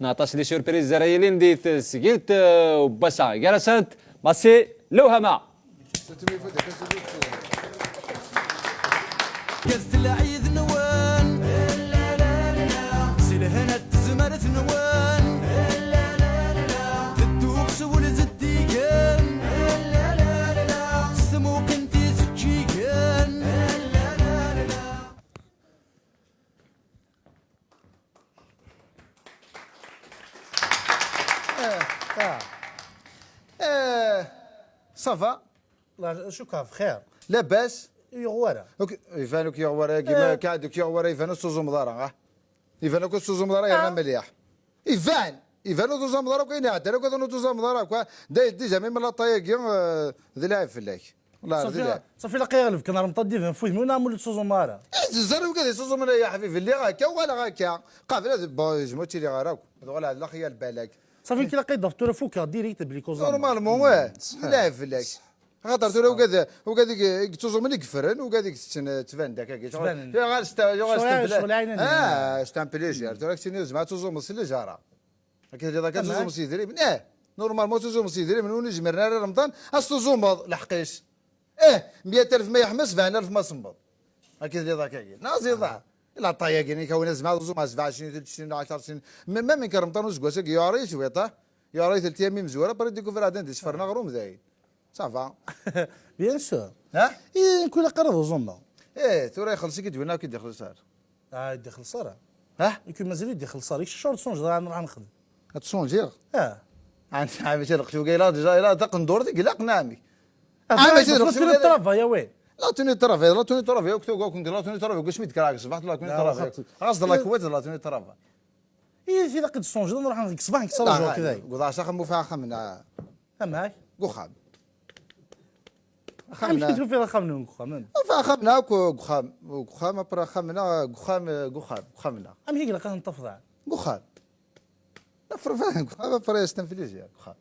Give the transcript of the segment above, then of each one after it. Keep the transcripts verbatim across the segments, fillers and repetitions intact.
Aṭas les surprises ara yilin di tesgilt, eh, n wass-a. Gar-asent, Massi Lewhama. Gazet lɛid-nwen, si lehna n tezmert-nwen, tedduɣ s wul zeddigen, s tmuqint izeǧǧigen. Eh, ah. Eh, ça va? La, cukkeɣ bxir. Labas? Yuɣ wara. Ur k-, iban ur k-yuɣ wara, eh, akka ur k-yuɣ wara, iban ur tettuẓumeḍ ara, ah. Iban ur tettuẓumeḍ ara, yerna mliḥ. Iban! Iban ur tuẓameḍ ara akk ayen iɛeddan akk, ad ur tuẓameḍ ara akk, ah. Da, déjà, même l'aṭay-agi, eh, d lɛib fell-ak. Ṣafi, ṣafi, ilaq-aɣ lefk n remṭad d-iban f wudem-iw, neɣ ma ur tettuẓumeḍ ara. Eh, ẓer wigad yettuẓumen, ay aḥbib, lliɣ akka, uɣaleɣ akka. Qabel ad, bon, yezmer ur ttiliɣ ara akk. Ad uɣaleɣ d laxi a lbalak. Ṣafi, nekk ilaq ad d-afeɣ tura fukeɣ direct belli kuẓameḍ. Normalement, ouais. Lɛib fell-ak. Axaṭer tura ugad, ugad i, i yettuẓumen i yeffren, ugad i itetten, eh, ttban-d akka. Ttban-d. Yuɣal s ta-, yuɣal s ccɣel, tebla-, ccɣel ɛinani. Ah, c'est un plaisir. Tura keččini ur tezmireḍ ad tuẓumeḍ s lejara. Akken tiliḍ akka, tuẓumeḍ s yidrimen. Eh, normalement tuẓumeḍ s yidrimen, win ur izmiren ara i Remḍan, ad s-tuẓumeḍ lḥeqq-is. Eh, meyya alef ma yeḥma, sebɛin alef ma semmeḍ. Akken tiliḍ akka-agi. Neɣ ziḍa. L'aṭay-agi, nekk a win ad zemreɣ ad tuẓumeḍ sebɛa sin, telt sin, ɛecṛa sin. Ma, ma nekk Remḍan useggas-agi, yuɛer-iyi cwiṭ, ah. Yuɛer-iyi telt ayyam imezwura, après découvert ad d-isfern aɣrum dayen. Ça va. Bien sûr. Ha? I, nekk ilaq ara ad uẓumeɣ. Eh, tura ixelleṣ-ik-id winna, ur k-id-ixelleṣ ara. Ah, ur d-ixelleṣ ara. Ha? Nekk mazal ur d-ixelleṣ ara. Kečč ur tessonjeḍ ara nruḥ ad nexdem. Ad tessonjiɣ? Ah. Ɛni, ɛni mačči lqecc-agi, ilaq déjà, ilaq taqendurt i ilaqen, ɛemmi. Ah, ɛemmi, mačči d lqecc-agi. La tenue de travail, ah ouais. La tenue de travail, la tenue de travail, akk tuga, akk la tenue de travail, akk asmi d-kkreɣ seg ṣṣbeḥ, la tenue de travail. Ɣas d la couette, la tenue de travail. I, ilaq ad tessonjeḍ, nruḥ deg ṣṣbeḥ, nekk s rrjuɣ kday. Wwḍeɣ s axxam, ufiɣ axxam-nneɣ. Amek? Deg uxxam. Amek i tufiḍ axxam-nwen deg uxxam? Ufiɣ axxam-nneɣ akk deg uxxam. Deg uxxam, après axxam-nneɣ, deg uxxam, deg uxxam, deg uxxam-nneɣ. Amek i ilaq ad ten-tafeḍ? Deg uxxam. Après, deg uxxam, après, c'est un plaisir, deg uxxam.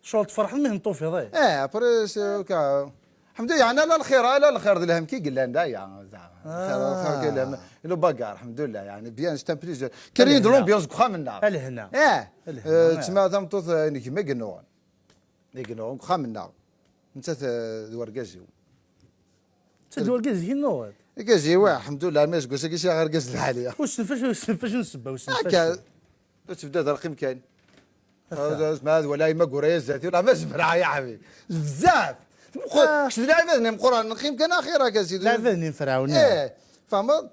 Ccɣel tferḥeḍ mi ten-tufiḍ, eh? Eh, après, c'est, ka-, الحمد لله, yeɛni ala lxir, ala lxir d lhemm i yellan da, ya, zeɛma. Lxir, lxir d lhemm. Le bagarre, الحمد لله, yeɛni, bien, c'est un plaisir. Créer de l'ambiance deg uxxam-nneɣ. A lehna. Eh, a lehna, eh, tma tameṭṭut, eh, n gma i yennuɣen. I yennuɣen deg uxxam-nneɣ. Nettat, eh, d wergaz-iw. Nettat d wergaz-ik i yennuɣen? Wergaz-iw, eh, الحمد لله, armi aseggas-agi sɛiɣ argaz lɛali. Wissen f acu, wissen f acu n ssebba, wissen f acu. Akka. Ur tebda d rqim kan. Akka. Zma d wala imagura ya zdat-i, wala ma zemreɣ ya ḥbib. Bezzaf! Meqqer-, ah, kečč d lɛibad-nni meqqren, rqim kan axir-ak a sidi. Lɛibad-nni n Ferɛun, eh. Eh, tfehmeḍ?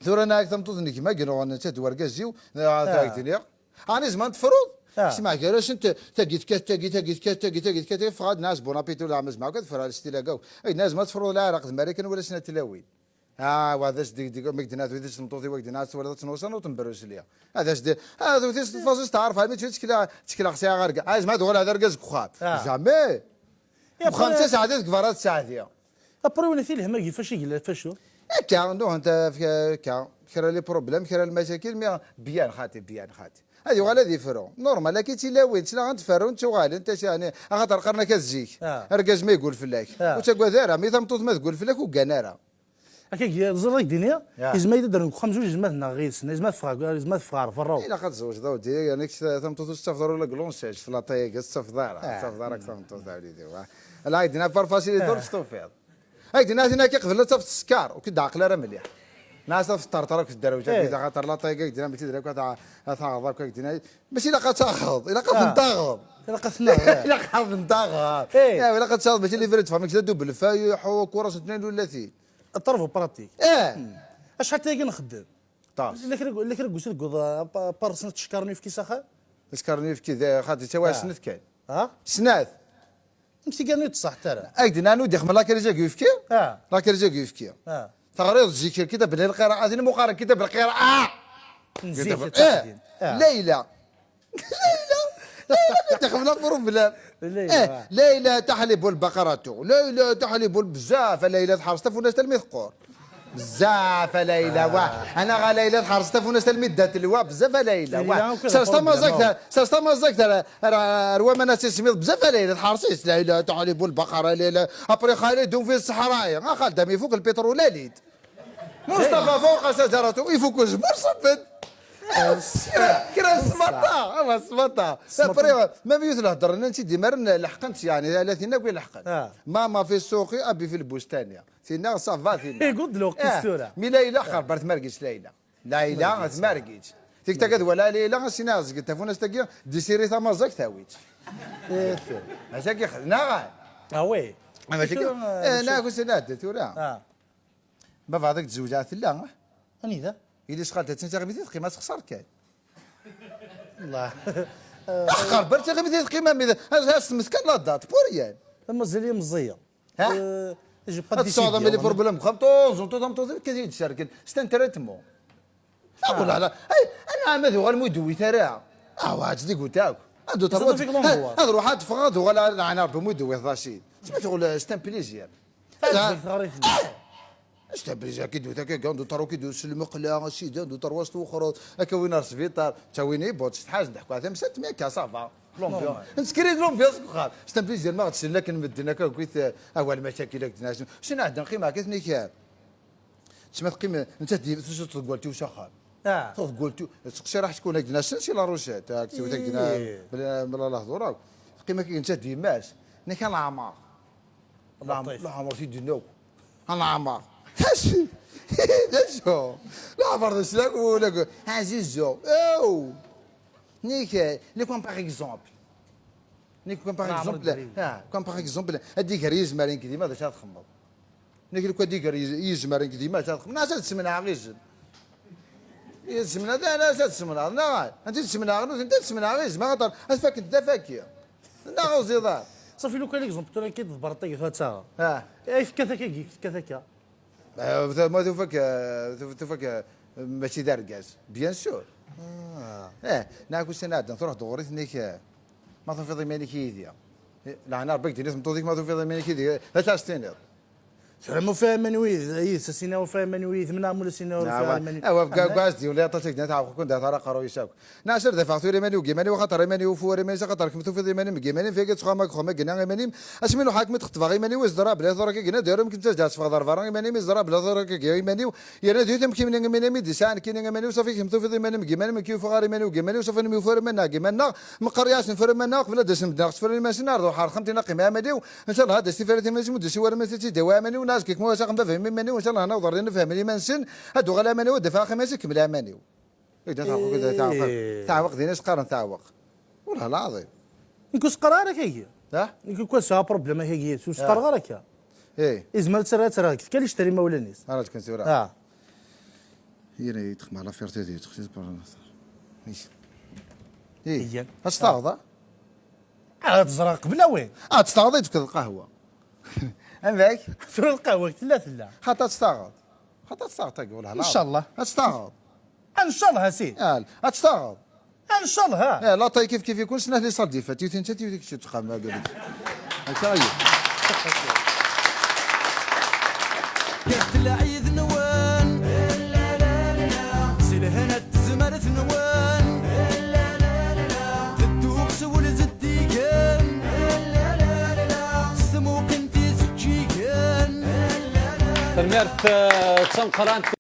Tura nɛak tameṭṭut n gma, yennuɣen nettat d wergaz-iw, ah, ad ak-d-iniɣ. Ɛni zemrent tefruḍ? Ah. Smeɛ gar-asent, tagi tekkat, tagi, tagi tekkat, tagi, tagi tekkat, ffeɣ ad nɛas bon appétit, la ma zemreɣ ad ffreɣ s tilaga-w. Ay, nɛas ma tefruḍ la Iraq d Marikan wala snat tlawin. Ah, wa d as-d-, d-, mi k-d-nniɣ, d wid-is tmeṭṭut-iw, ak-d-nniɣ, ad twaliḍ ad tnusa, ur tembruslya. Ad as-d-, ah, d wid-is tfaẓist, teɛref, armi tt-, ttekla-, ttekleɣ sɛiɣ arga. Ah, zma ad uɣaleɣ d argaz deg uxxam. Ah. Jamais. Deg uxxam, d taseɛdi, deg berra d taseɛdi. Après, win tilham-agi, fac i yella, facu? Akka, nnuhent, eh, akka, kra les problèmes, kra lmacakil, mais bien, xati, bien, xati. Ad yuɣal ad ifru. Normal, akka i tilawin, ttnaɣent, ferrunt, ttuɣalent, acu yeɛni, axaṭer qqaren-ak ad zik. Ah. Argaz ma yegul fell-ak. Ah. Ur ttagad ara, mi tameṭṭut ma tgul fell-ak, ur ggan ara. Akka, ẓriɣ deg dini, ya, yezmer ad d-rren deg uxxam zuǧ yezmer neɣ ɣid-sen, yezmer teffeɣ, yezmer teffeɣ ɣer berra. Ilaq ad tzewǧeḍ a wdi, yani kečč tameṭṭut ur tettafeḍ ara ula deg l'enchère, s l'attay-agi ur tettafeḍ ara, ur tettafeḍ ara deg tameṭṭut a wlidi. Ala, ay d-nna par facilité ur testufiḍ. Ay d-nna tin akka qbel ad tafeḍ sskeṛ, ur k-id-ɛqel ara mliḥ. Nna ad tafeḍ ṭerṭer akked dderwǧa, eh, akked axaṭer l'attay-agi ay d-nna mačči d rakk ad taɣeḍ akk ay d-nna. Mačči ilaq ad taɣeḍ, ilaq ad ten-taɣeḍ. Ilaq ad ten-taɣeḍ. Ilaq ad ten-taɣeḍ. Eh. Ya, ilaq ad taɣeḍ, mačči les vraies tfehmeḍ, kečč d double feuille, ḥu, kura sent tnayen ula tin. Ṭṭerf u pratique. Eh. Hmm. Acḥal tagi nxeddem? Ṭas. La kra, la kra gusi deg uḍ-, pa-, par snat tcekkaṛ n uyefki s axxam? Tcekkaṛ n uyefki, d, xaṭi, ttawiɣ, ah, snat kan. Ha? Snat. Amek tigani ur d-ṣaḥet ara? Ak d-nnan ur d-ixmel la crise n uyefki? Ah. La crise n uyefki. Ah. Teɣriḍ zik kitab n lqira'a, din muqaren kitab n lqira'a. N zik, kitab, eh, ah. Layla. Layla, Layla, ma txemmem la problème. Layla, eh, ah. Layla taḥlibu lbaqaratu. Layla taḥlibu l-, bezzaf, a Layla tḥerṣ tafunast almi teqqur. Bezzaf, a Layla, ah, wa. Ana ɣa Layla tḥerṣ tafunast almi ddat lwa, bezzaf, a Layla, wa. Layla, akk sers tamaẓagt, sers tamaẓagt ar, ar, ar waman ad tismiḍ, bezzaf, a Layla tḥerṣ-itt. Layla taḥlibu lbaqara, Layla. Après xali dum fi ṣṣeḥra. A xaldam ifuk lpitrul, ali-d. Mustafa fawqa sajaratu, ifuk uzemmur, ṣubben. Kra, kra n smaṭa, ama smaṭa. Après, même yiwet lehder nnan-tt-id imaren leḥqen-tt, yeɛni, ala tin akk i leḥqen. Ah. Maman fi ssuqi, abi fi lbustani. Tinna, ça va, tinna. Igudd lweqt-is tura. Mi Layla xerber tmergit Layla. Layla tmergit. Tiktak ad wala Layla, asina ɛezgent tafunast-agi, disiri tamaẓagt tawi-tt. Mazal-ik xedna. Ah oui. Mazal-ik. Tura, eh, eh, neɣ usan ɛedda tura. Ah. Ma bɣiɣ ad k-d-zewǧeɣ tella. Anida? Yelli-s xalti attan tiɣimit i teqqim, ad texṣer kan. Allah. Xerber tiɣimit i teqqim, am ida, as-, as-tmet kan la date, pour rien. Mazal-iyi meẓẓiyeɣ. Ha? Euh, j'ai pas décidé. Ad tesɛuḍ am les problèmes, xam, toẓ, toẓ, am toẓ, kan i d-cerken. C'est un traitement. Ah, wala, la. Ay, anɛam ad uɣal mu d-wit ara. Ah, wa, ad tt-id-igut akk. Ad d-terwa. Ad ruḥ, ad teffeɣ, ad uɣal, ad ɛna Rebbi mu d-wit Racid. Sma tuɣal, c'est un plaisir. Taɛeǧbek teɣrit-nni. Ah! Astabliz, aki d-wet, aki d-uṭar, aki d-us lmeqla, a sidi, d-uṭar was twexreḍ, akka win ar sbiṭar, ttawin i bot, s tḥaz, d-ḥkwa tamsalt, mi akka, ça va, l'ambiance. Nettkiri d l'ambiance deg uxxam. Astabliz, ma ɣ-d-sellen akken medden, akka, akkit, eh, awal ma akka, akka, d-nas. Sin ɛeddan, qqimeɣ, akka, tnik, eh, tma teqqim, nettat di, tusa tḍeggalt-iw s axxam. Ah. Tḍeggalt-iw, teqsi raḥ tkun, ak d-nas, si la recette, ak tiwet, ak d-nas, bla, bla lehdur, akk. Teqqim, akka, nettat d yemma-s, nek a leɛmer. Leɛmer, leɛmer, si d-nnaw. Leɛmer. Acu? Acu? Leɛmer d aslak u lak. Azizu. Ew! Nek, eh, le comme par exemple. Nek comme par exemple. Ah, comme par exemple. Ad d-iger yizmaren deg dima, d acu ad txemmeḍ? Nek lukan ad d-iger yiz-, yizmaren deg dima, d acu ad txemmeḍ? Neɣ ad semneɣ izen. Yizmaren, la, la, ad semneɣ. Neɣ, ad semneɣ, nutenti ad semneɣ izen. Axaṭer, ad fakent d afaki. Neɣ uẓiḍar. Safi lukan l'exemple tura akka i d-tberṭ tagi tura d taɣa. Ah. Eh, tekkat akka, tekkat akka. Eh, ma tufa-k, eh, tuf-, tufa-k, eh, mačči d argaz, bien sûr. Ah. Eh, neɣ ussan ɛeddan, truḥ-d ɣur-i, tenna-k, eh, ma tufiḍ iman-ik yid-i. Eh, leɛna Rebbi, ak-d-ini tmeṭṭut-ik, ma tufiḍ iman-ik yid-i, eh, acu as-tiniḍ? Tura ma ufiɣ iman-iw yid-, yid-s, asina ufiɣ iman-iw yid-m, neɣ mula asina ufiɣ iman-iw. Awa, gwa-, gwas d-yuli aṭas, ak-d-nat ɛawqkun d-at ara aqerruy-is akk. Neɣ sar d afeɣ tura iman-iw deg iman-iw, axaṭer iman-iw ufiɣ iman-is, axaṭer kemm tufiḍ iman-im deg iman-im, fayagi ttxama deg uxxam-agi iman-im, asmi nuḥ akken mi d-xeṭbeɣ iman-iw, iẓra bla tura kagina, d arum kemm tazdeɣ teffeɣ d arbara iman-im, iẓra bla tura kagi iman-iw, yerna d yutam kimni iman-im i d-isɛan kini iman-iw, safi kemm tufiḍ iman-im deg iman-im, nekk yufiɣ ar iman-iw deg iman-iw, safi mi ufiɣ iman-nneɣ deg iman-nneɣ, meqqar-asen ur ufiɣ iman-nneɣ, qbel ad d-asen medden ɣef tferin iman-sen, ar d uḥerxem tina qim iman-iw, nshallah ad as-tifrat iman-is, mu d-isiwar iman-is, ad tt-id-awi iman-iw, neɣ azekka kmu as axem baba iman-iw, nshallah ad naweḍ ar din nefhem iman-nsen, ad d-uɣal iman-iw, ad d-afeɣ axim-is, ikemmel iman-iw. Ida taɛweq, ida taɛweq. Taɛweq din as-qqaren taɛweq. Wallah lɛaḍim. Nekk ur s-qqareɣ ara kagi. Ha? Nekk ur sɛiɣ problème kagi, ur s-qqareɣ ara akka. Eh. Izmer ad tt-rreɣ, ad tt-rreɣ deg tkalict ar imawlan-is. Ara d-kan tura. Ah. Ira yitxma la fierté di txsi par. Eh. Iyan. Ad tt-taɣeḍ, ha? Ah, ad tt-ẓreɣ qbel awi. Ad tt-taɣeḍ, ad tefkeḍ lqahwa. Amek? Tura lqahwa tella, tella. Xaṭa ad tt-taɣeḍ. Xaṭa ad tt-taɣeḍ, tagi, wallah lɛaḍim. Inchallah. Ad tt-taɣeḍ. Inchallah, a sidi. Ad tt-taɣeḍ. Inchallah. Eh, la taille kif kif ikun, snat les salles des fêtes. Yiwet nettat, yiwet kečč teqqam, a gari. Akka, ayo. Kif lɛid-nwen, si lehna tezmert-nwen, teddum s wul zeddigen, s tmuqint izeǧǧigen. Tanemmirt, eh, d tameqqrant.